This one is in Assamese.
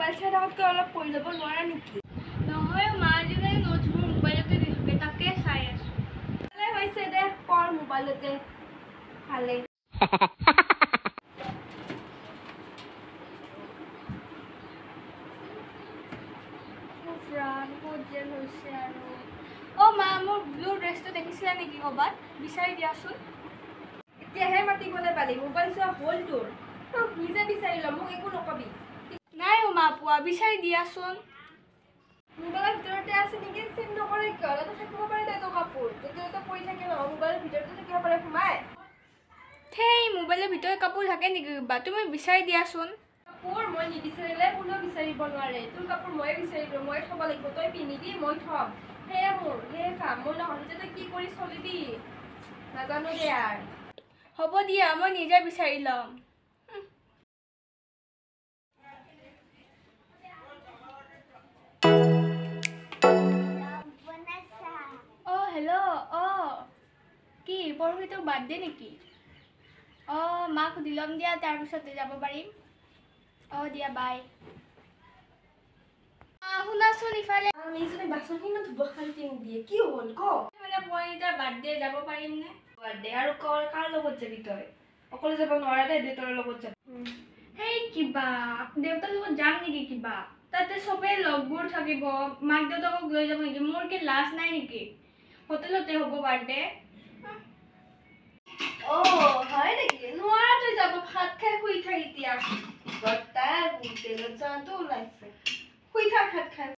মোবাইল চাই থকাতকৈ অলপ পঢ়ি ল'ব নোৱাৰা নেকি? নহয় মা, আজিকালি নোটছবোৰ মোবাইলতে দি থাকে, তাকে চাই আছোঁ। ভালে হৈছে দে, পঢ় মোবাইলতে ভালেই। ক'ত জেল হৈছে আৰু। অ' মা, মোৰ ব্লু ড্ৰেছটো দেখিছিলা নেকি ক'ৰবাত? বিচাৰি দিয়াচোন। এতিয়াহে মাতিবলৈ পালি? মোবাইল চোৱা হ'ল তোৰ। নিজে বিচাৰি ল, মোক একো নকবি। নাই অ' মা পোৱা, বিচাৰি দিয়াচোন। মোবাইলৰ ভিতৰতে আছে নেকি? চিন নকৰে কিয়? তাতে থাকিব পাৰে দে তোৰ কাপোৰ, য'তে ত'তে পৰি থাকে নহয়, মোবাইলৰ ভিতৰতে থাকিব পাৰে সোমাই। সেই মোবাইলৰ ভিতৰত কাপোৰ থাকে নেকি বা? তুমি বিচাৰি দিয়াচোন। কাপোৰ মই নিবিচাৰিলে কোনেও বিচাৰিব নোৱাৰে। তোৰ কাপোৰ ময়ে বিচাৰিব, ময়ে থ'ব লাগিব। তই পিন্ধিবি, মই থ'ম, সেয়ে মোৰ সেয়ে কাম। মই নহ'লে যে তই কি কৰি চলিবি নাজানো দে আৰু। হ'ব দিয়া, মই নিজে বিচাৰি ল'ম। অঁ হেল্ল', অঁ কি পৰহি তোৰ বাৰ্থডে নেকি? অঁ মাক সুধি ল'ম দিয়া, তাৰপিছতে যাব পাৰিম। অঁ দিয়া, বাই। শুনাচোন ইফালে। এইজনী বাচনখিনি ধুব শান্তি নিদিয়ে। কি হ'ল ক? মানে পৰিণীতাৰ বাৰ্থডে, যাব পাৰিমনে? বাৰ্থডে আৰু কাৰ লগত যাবি তই? অকলে যাব নোৱাৰা দে, দেউতাৰ লগত যাবি। সেই কিবা দেউতাৰ লগত যাম নেকি কিবা? তাতে চবেই লগবোৰ থাকিব, মাক দেউতাকক লৈ যাব নেকি? মোৰ কি লাজ নাই নেকি? হোটেলতে হ'ব বাৰ্থডে। অ' হয় নেকি? নোৱাৰা তই যাব, ভাত খাই শুই থাক এতিয়া। গোটেই হোটেলত যাওঁতে ওলাইছে, শুই থাক ভাত খাই।